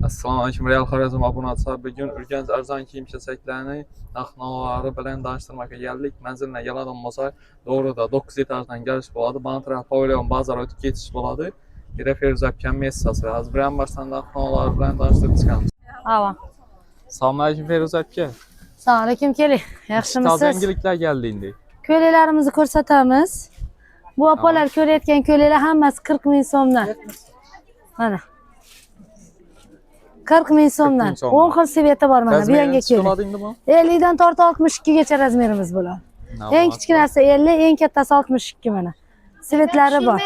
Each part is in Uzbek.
Assalomu alaykum Real Xorazm obunachilar. Bugun Urganch arzon kiyim-kechaklarni narx-navoları bilan tanishtirmoqqa keldik. Manzilga keladigan bo'lsak, to'g'rida 9 etajdan kelish bo'ladi. Bantra pavilyon bozor o'tib ketish bo'ladi. Yerda Feruza aka messasi. Hozir bilan boshdan narx-navoları bilan tanishtirib chiqamiz. Ava. Assalomu alaykum Feruza aka. Assalomu alaykum keling. Toza Yaxshimisiz? yangiliklar keldi endi. Ko'ylaklarimizni ko'rsatamiz. Bu opalar ko'rayotgan ko'ylaklar hammasi 40 ming so'mdan. Mana. 40 ming so'mdan. 40 ming so'mdan. 10 xil sveti bor mana bu Razmerini yanga ko'ylak. chiqadi endi bu? 50 dan tortib 62 gacha razmerimiz bo'ladi. Eng kichkinasi 50, eng kattasi 62 mana. Svetlari bor.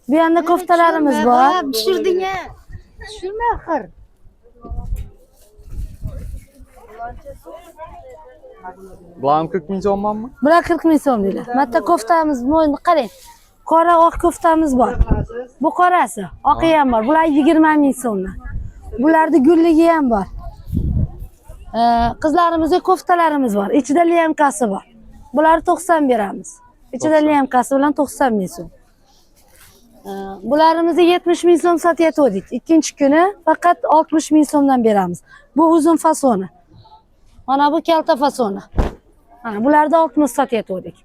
Bu yoqda koftalarimiz bor. Pişirdin ha. Tushirma axir. Bular ham 40 ming so'mdanmi? Bular 40 ming so'm deyiladi. Bitta koftamiz, mo'yni qarang. Qora oq koftamiz bor. Bu qorasi, oqi ham bor. Bular 20 ming so'mdan. Bularni gulligi ham bor. Qizlarimizga koftalarimiz bor. Ichida liyamkasi bor. Bularni 90 beramiz. Ichida 90. liyamkasi bilan 90 ming so'm. Bularimizni 70 ming so'm sotayotgandik. Ikkinchi kuni faqat 60 ming so'mdan beramiz. Bu uzun fasoni. Mana bu kalta fasoni. Mana bularda 60 sotayotgandik.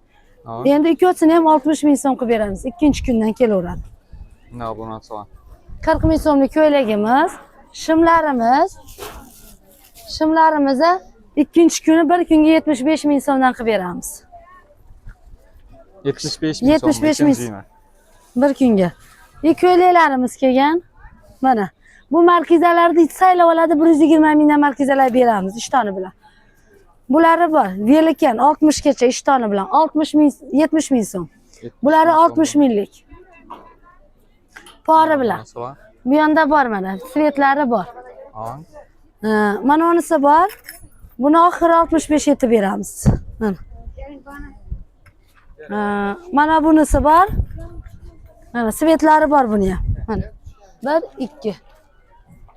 Ha. Endi ikkovsini ham 60 ming so'm qilib beramiz. Ikkinchi kundan kelaveradi. Ne obunachilar. 40 ming so'mlik ko'ylagimiz, shimlarimiz. Shimlarimizni ikkinchi kuni bir kunga 75 ming so'mdan qilib beramiz. 75 ming so'm. 75 ming. ikkinchi yil. Bir kunga. И ko'ylaklarimiz kelgan. Mana bu markizalarni saylab oladi, 120 mingdan markizalar beramiz ishtoni bilan. Bulari bor. Velikan 60 gacha ishtoni bilan 60 ming 70 ming so'm. 70 Bulari ming so'm. 60 minglik. Pori bilan. Obunachilar. Bu yonda bor mana, svetlari bor. Ha. Ha, mana unisi bor. Buni oxiri 65 etib beramiz. Mana. Ha, mana bunisi bor. Mana svetlari bor buni ham. Mana. 1 2.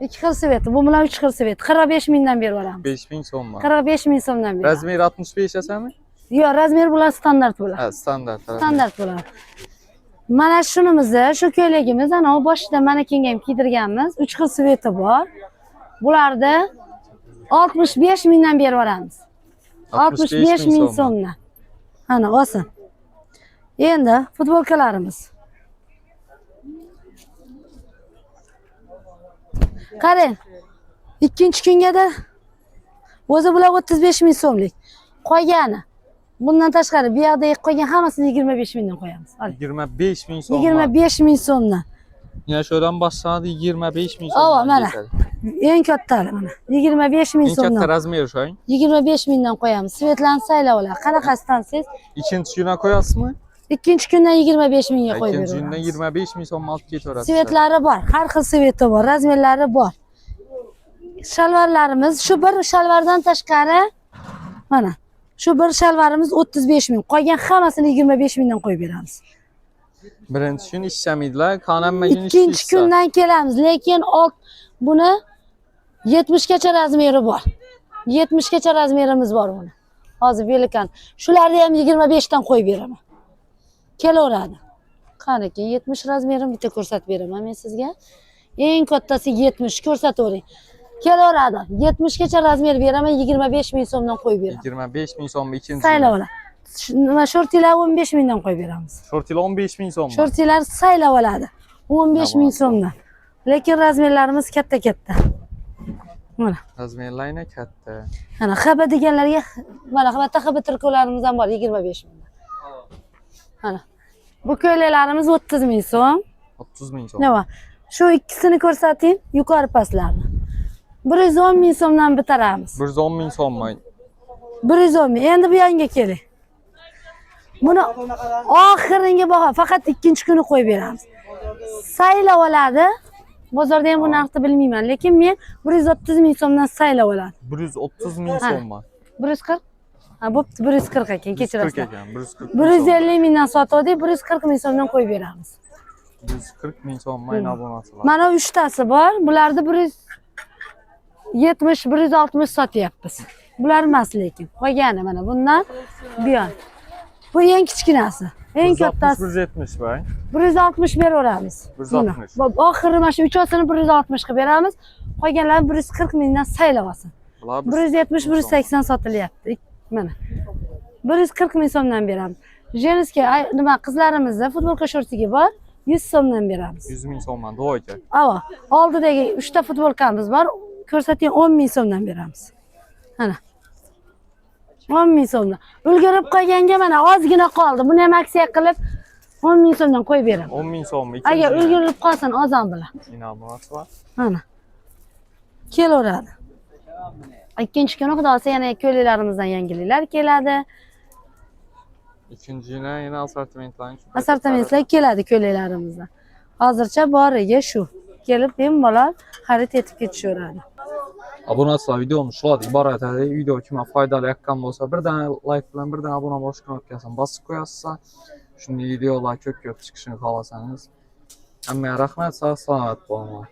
2 xil sveti. Bu bilan 3 xil svet. 45 mingdan berib yuboramiz. 5 ming so'mmi? 45 ming so'mdan beramiz. Razmeri 65 asami? Yo'q, razmer bular standart bular. Ha, standart. razmer. Standart bo'ladi. Mana shunimizni, shu ko'ylagimiz ana u boshida manekenga ham kiydirganmiz. 3 xil sveti bor. Bularni 65 mingdan berib yuboramiz. 65 ming so'mdan. Ana olsin. Endi futbolkalarimiz. Qarang. Ikkinchi kungada o'zi bular 35 ming so'mlik. Qolgani bundan tashqari bu yoqda qolgan hammasini 25 mingdan qo'yamiz. Oling. 25 ming so'm. 25 ming so'mdan. Yine şuradan başladı 25 ming so'm. Ava, mana. Eng kattali mana. 25 ming Eng katta so'mdan. razmeri shu. 25 mingdan qo'yamiz. Svetlarni saylab oladi. Qanaqasidan siz? Ikkinchi kuni qo'yasizmi? Ikkinchi kundan 25 mingga qo'yib Ikkinchi kundan beraveramiz. 25 ming so'm olib ketaverasiz. Svetlari bor, har xil sveti bor, razmerlari bor. Shalvarlarimiz shu bir shalvardan tashqari mana shu bir shalvarimiz 35 ming. Qolgan hammasini 25 mingdan qo'yib beramiz. Birinchi kun ishlamaydilar, qanamma kun Ikkinchi kundan kelamiz, lekin olt buni 70 gacha razmeri bor. 70 gacha razmerimiz bor buni. Hozir belikan. Shularni ham 25 dan qo'yib beraman. Kelaveradi. Qaniki 70 razmerini bitta ko'rsatib beraman men sizga. Eng kattasi 70 ko'rsatavering. Kelaveradi. 70 gacha razmer beraman, 25 ming so'mdan qo'yib beraman. 25 ming so'm ikkinchi. Saylab oladi. Nima shortilar 15 mingdan qo'yib beramiz. Shortilar 15 ming so'm. Shortilar saylab oladi. 15 ming so'mdan. Lekin razmerlarimiz katta-katta. Mana. Razmerlar yana katta. Mana XB deganlarga mana xabatda XB tirkovlarimiz ham bor 25 mingdan. Mana. Bu ko'ylaklarimiz 30 ming so'm. 30 ming so'm. Nima? Shu ikkisini ko'rsating, yuqori pastlarni. 110 ming so'mdan bitaramiz. 110 ming so'mmi? 110 ming. Endi bu yonga keling. Buni oxiringi baho faqat ikkinchi kuni qo'yib beramiz. Saylab oladi. Bozorda ham bu narxni bilmayman, lekin men 130 ming so'mdan saylab oladi. 130 ming Ha. so'mmi? 140? Ha, bo'pti 140 ekan, 140 kechirasizlar. ekan, 140 ming so'm. 150 mingdan sotuvdik, 140 ming so'mdan qo'yib beramiz. 140 ming so'm mayna obunachilar. Mana uchtasi bor. Bularni 170, 160 sotyapmiz. Bular emas lekin. Qolgani mana bundan buyon. Bu eng kichkinasi. Eng kattasi 170 va 160 beraveramiz. 160. Buni. Oxiri mana shu uchasini 160 qilib beramiz. Qolganlarini 140 mingdan saylab olsin. Bular 170, 180 sotilyapti. Mana. 140 ming so'mdan beramiz. Женский nima qizlarimizda futbolka shortigi bor, 100 so'mdan beramiz. 100 ming so'mdan двойка. Ava, oldidagi 3 ta futbolkamiz bor, ko'rsating 10 ming so'mdan beramiz. Mana. 10 ming so'mdan. Ulgurib qolganga mana ozgina qoldi. Buni ham aksiya qilib 10 ming so'mdan qo'yib beraman. 10 ming so'm. Agar ulgurib qolsin ozon bilan. Yine abonasi var. Mana. Kelaveradi. Ikkinchi kuni xudo xohlasa yana ko'ylaklarimizdan yangiliklar keladi. Ikkinchi yine yine asortimentlarning Assortimentlar keladi ko'ylaklarimizdan. Hozircha boriga shu. Kelib bemalol xarid etib ketishaveradi. Obunachilar, videomiz shulardan iborat edi. Video kimga foydali yoqqan bo'lsa, birdan like bilan birdan obuna bo'lish knopkasini bosib qo'yasiz. Shunday videolar ko'p-ko'p chiqishini xohlasangiz. Hammaga rahmat, sog' salomat bo'linglar.